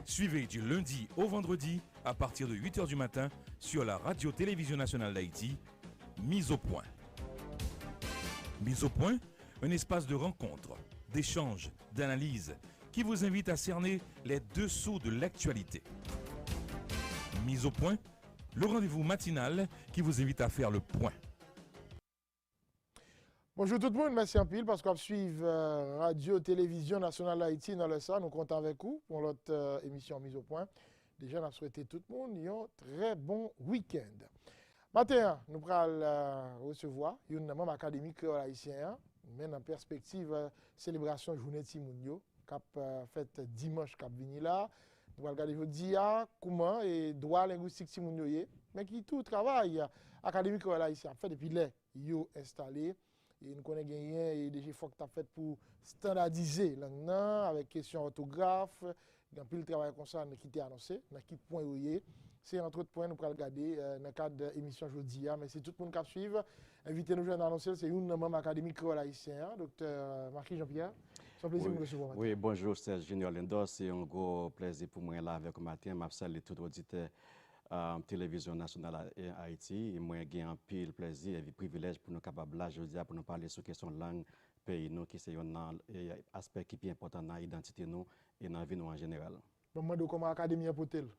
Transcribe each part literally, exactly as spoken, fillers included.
Suivez du lundi au vendredi à partir de huit heures du matin sur la Radio-Télévision Nationale d'Haïti, Mise au point. Mise au point, un espace de rencontre, d'échange, d'analyse qui vous invite à cerner les dessous de l'actualité. Mise au point, le rendez-vous matinal qui vous invite à faire le point. Bonjou tout moun, mèsi anpil paske w ap swiv Radyo Televizyon Nasyonal Ayiti nan lè sa. Nou kontan avèk ou pou yon lòt emisyon Miz o Pwen. Deja, n ap swete tout moun yon trè bon wikenn. Maten an, nou pral resevwa youn nan manm Akademi Kreyòl Ayisyen an, men nan pèspektiv selebrasyon jounen timoun yo k ap fèt dimanch k ap vini la. Nou pral gade jodi a kouman e dwa lengwistik timoun yo ye, men ki tou travay Akademi Kreyòl Ayisyen ap fè depi lè yo enstale. E nou konnen genyen e de jefò ki t ap fèt pou estandadize lang nan, avèk kesyon òtograf, gen anpil travay konsa ki te anonse, nan ki pwen yo ye. Se antrot pwen nou pral gade nan kad emisyon jodi a. Mèsi tout moun k ap swiv. Envite nou jwenn anonse l, se youn nan manm Akademi Kreyòl Ayisyen an, Doktè Marquis Jean Pierre. Se yon plezi pou m resevwa w maten. Wi, bonjou, Serge Junior Lindor. Se yon gwo plèzi pou mwen la avèk ou maten. M ap salye tout oditè Televizyon Nasyonal Ayiti. Mwen gen anpil plèzi epi privilèj pou nou kapab la jodi a pou nou pale sou kesyon lang peyi nou, ki se yonn nan aspè ki pi enpòtan nan idantite nou e nan vi nou an jeneral. Ban m mande w kòman Akademi an pote l?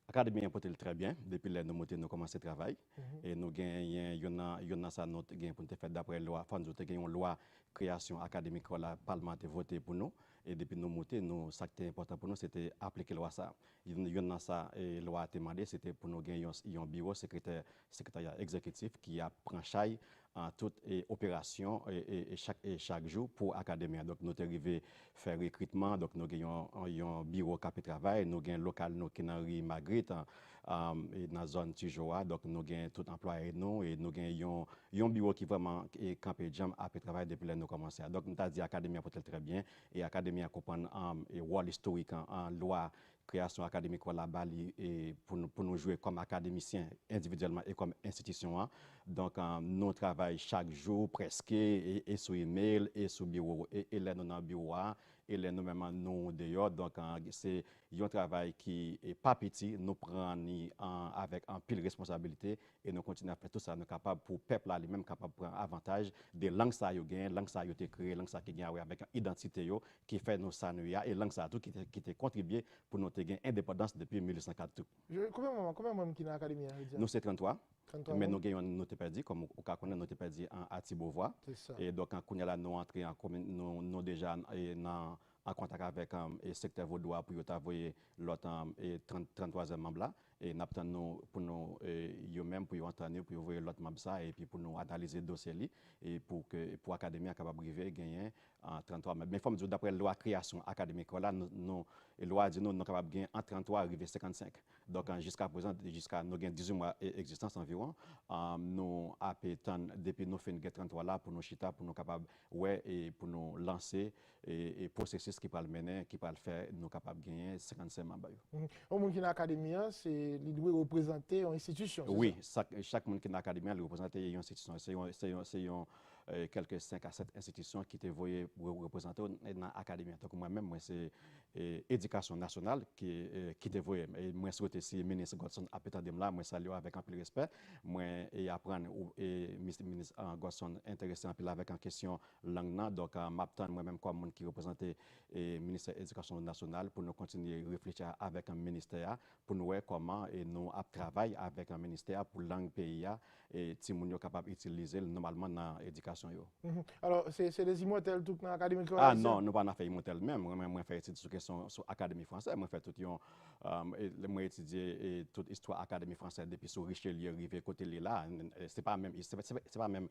Akademi an pote l trè byen. Depi lè nou moute, nou kòmanse travay. E nou genyen yonn nan, yonn nan sa nou te gen pou n te fè dapre lwa, fò n di w te gen yon lwa kreyasyon Akademi Kreyòl la, Palman an te vote pou nou. E depi nou moute, nou, sa k te enpòtan pou nou, se te aplike lwa sa a. Yonn, yonn nan sa e lwa a te mande, se te pou nou gen yon, yon biwo sekretè, sekretarya egzekitif ki ap pran chay an tout e operasyon e, e, e chak, e chak jou pou akademi an. Donk, nou te rive fè rekritman, donk nou gen yon, yon biwo k ape travay, nou gen lokal nou ki nan ri Magrit, e nan zòn Tijo a, donk nou gen tout anplwaye nou e nou gen yon, yon biwo ki vrèman e kanpe djanm ape travay depi lè nou kòmanse a. Donk, m ta di akademi an pote l trè byen e akademi an konprann e wòl istorik an, an lwa kreyasyon Akademi Kreyòl la ba li e pou nou, pou nou jwe kòm akademisyen endividyèlman e kòm enstitisyon an. Donk, nou travay chak jou prèske e, e sou imèl e sou biwo e, e lè nou nan biwo a e lè nou menm nou deyò. Donk, se yon travay ki e pa piti, nou pran ni avèk anpil responsabilite e nou kontinye ap fè tout sa nou kapab pou pèp la li menm kapab pran avantaj de lang sa yo genyen, lang sa yo te kreye, lang sa ki gen a wè avèk idantite yo, ki fè nou sa nou ye a, e lang sa tou ki te, ki te kontribye pou nou te gen endepandans depi mil uit san kat tou. Konbyen manm, konbyen manm ki nan akademi an jodi a? Nou se tranntwa. Men nou gen youn nou te pèdi, kòm ou ka konnen, nou te pèdi a Ti Bovwa. E donk, kounye a la, nou antre an komin, nou, nou deja nan an kontak avèk e sektè vodou a pou yo ta voye lòt e tranntwazyèm manm la. E n ap tann nou pou nou e yo menm pou yo antann yo pou yo voye lòt manm sa epi pou nou analize dosye li e pou ke pou akademi a kapab rive genyen tranntwa manm. Men fò m di w daprè lwa kreyasyon akademi kreyòl la, nou, nou lwa a di nou nou kapab gen ant tranntwa rive senkannsenk. Donk, jiska prezan, jiska nou gen dizuit mwa egzistans anviwon, nou ape tann depi nou fin gen tranntwa la pou nou chita, pou nou kapab wè e pou nou lanse e pwosesis ki pral mennen, ki pral fè nou kapab genyen senkannsenk manm yo. Yon moun ki nan akademi an, se li dwe reprezante yon enstitisyon, se sa? Wi, chak, chak moun ki nan akademi an, li reprezante yon enstitisyon. Se yon, se yon, se yon e, kèlke senk a sèt enstitisyon ki te voye reprezante w nan akademi an. Tankou mwen menm, mwen se e, Edikasyon Nasyonal ki, e, ki te voye m. E mwen swete si minis Godson ap tande m la, mwen salye w avèk anpil respè. Mwen e, aprann ou, e, minis Godson enterese anpil avèk an kesyon lang nan. Donk, m ap tann mwen menm kòm moun ki reprezante e, Ministè Edikasyon Nasyonal pou nou kontinye reflechi avèk ministè a pou nou wè kòman e nou ap travay avèk ministè a pou lang peyi a e timoun yo kapab itilize l nòmalman nan edikasyon yo. Alò, se, se Dezimòtèl tou k nan Akademi Kreyòl Ayisyen? A non, nou pa nan afè Imòtèl menm. Mwen, mwen, mwen fè etid sou kesyon sou Akademi Fransè. Mwen fè tout yon, e, mwen etidye e, tout istwa Akademi Fransè depi sou Richelieu rive kote li la. Se pa menm, se, se, se pa menm